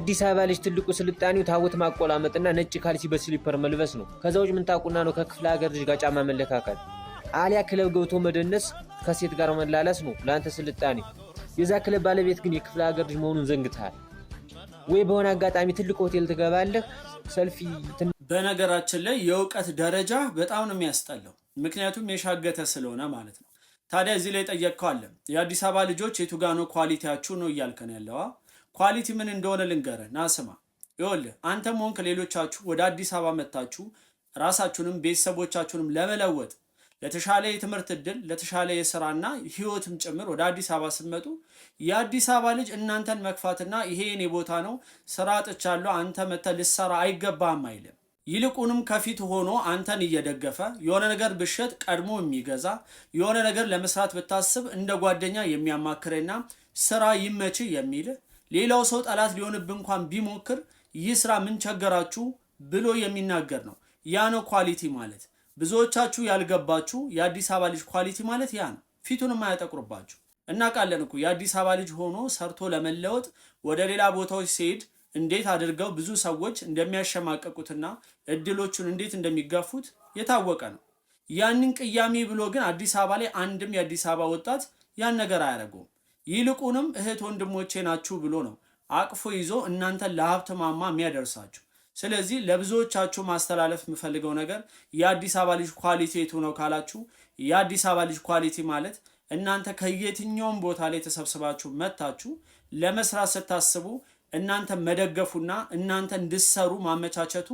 የአዲስ አበባ ልጅ ትልቁ ስልጣኔው ታቦት ማቆላመጥና ነጭ ካልሲ በ slipper መልበስ ነው። ከዛ ውጭ ምን ታውቁና ነው ከክፍለ ሀገር ልጅ ጋር ጫማ መለካካት? አሊያ ክለብ ገብቶ መደነስ፣ ከሴት ጋር መላላስ ነው ለአንተ ስልጣኔ። የዛ ክለብ ባለቤት ግን የክፍለ ሀገር ልጅ መሆኑን ዘንግተሃል። ወይ በሆነ አጋጣሚ ትልቅ ሆቴል ትገባለህ፣ ሰልፊ በነገራችን ላይ የእውቀት ደረጃ በጣም ነው የሚያስጠላው። ምክንያቱም የሻገተ ስለሆነ ማለት ነው። ታዲያ እዚህ ላይ ጠየቅከው አለ፣ የአዲስ አበባ ልጆች የቱ ጋ ነው quality ያችሁ ነው እያልከን ያለዋ። Quality ምን እንደሆነ ልንገርህ፣ ና ስማ። ይኸውልህ፣ አንተም ሆንክ ሌሎቻችሁ ወደ አዲስ አበባ መጥታችሁ ራሳችሁንም ቤተሰቦቻችሁንም ለመለወጥ፣ ለተሻለ የትምህርት እድል፣ ለተሻለ የስራና ህይወትም ጭምር ወደ አዲስ አበባ ስትመጡ የአዲስ አበባ ልጅ እናንተን መግፋትና ይሄ የኔ ቦታ ነው፣ ስራ አጥቻለሁ፣ አንተ መተህ ልትሰራ አይገባህም አይልም። ይልቁንም ከፊት ሆኖ አንተን እየደገፈ፣ የሆነ ነገር ብሸጥ ቀድሞ የሚገዛ፣ የሆነ ነገር ለመስራት ብታስብ እንደ ጓደኛ የሚያማክርና ስራ ይመች የሚል፣ ሌላው ሰው ጠላት ሊሆንብህ እንኳን ቢሞክር ይህ ስራ ምን ቸገራችሁ ብሎ የሚናገር ነው። ያ ነው quality ማለት። ብዙዎቻችሁ ያልገባችሁ የአዲስ አበባ ልጅ quality ማለት ያ ነው። ፊቱንም አያጠቁርባችሁ። እናውቃለን እኮ የአዲስ አበባ ልጅ ሆኖ ሰርቶ ለመለወጥ ወደ ሌላ ቦታዎች ሲሄድ እንዴት አድርገው ብዙ ሰዎች እንደሚያሸማቀቁትና እድሎቹን እንዴት እንደሚጋፉት የታወቀ ነው። ያንን ቅያሜ ብሎ ግን አዲስ አበባ ላይ አንድም የአዲስ አበባ ወጣት ያን ነገር አያደርገውም። ይልቁንም እህት ወንድሞቼ ናችሁ ብሎ ነው አቅፎ ይዞ እናንተን ለሀብት ማማ የሚያደርሳችሁ። ስለዚህ ለብዙዎቻችሁ ማስተላለፍ የምፈልገው ነገር የአዲስ አበባ ልጅ quality የቱ ነው ካላችሁ፣ የአዲስ አበባ ልጅ quality ማለት እናንተ ከየትኛውም ቦታ ላይ ተሰብስባችሁ መጥታችሁ ለመስራት ስታስቡ እናንተ መደገፉና እናንተ እንድሰሩ ማመቻቸቱ፣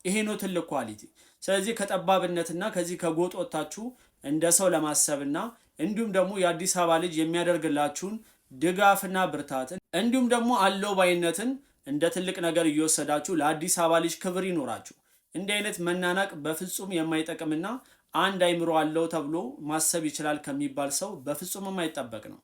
ይሄ ነው ትልቅ quality። ስለዚህ ከጠባብነትና ከዚህ ከጎጥ ወጥታችሁ እንደ ሰው ለማሰብና እንዲሁም ደግሞ የአዲስ አበባ ልጅ የሚያደርግላችሁን ድጋፍና ብርታት እንዲሁም ደግሞ አለው ባይነትን እንደ ትልቅ ነገር እየወሰዳችሁ ለአዲስ አበባ ልጅ ክብር ይኖራችሁ። እንዲህ አይነት መናናቅ በፍጹም የማይጠቅምና አንድ አይምሮ አለው ተብሎ ማሰብ ይችላል ከሚባል ሰው በፍጹም የማይጠበቅ ነው።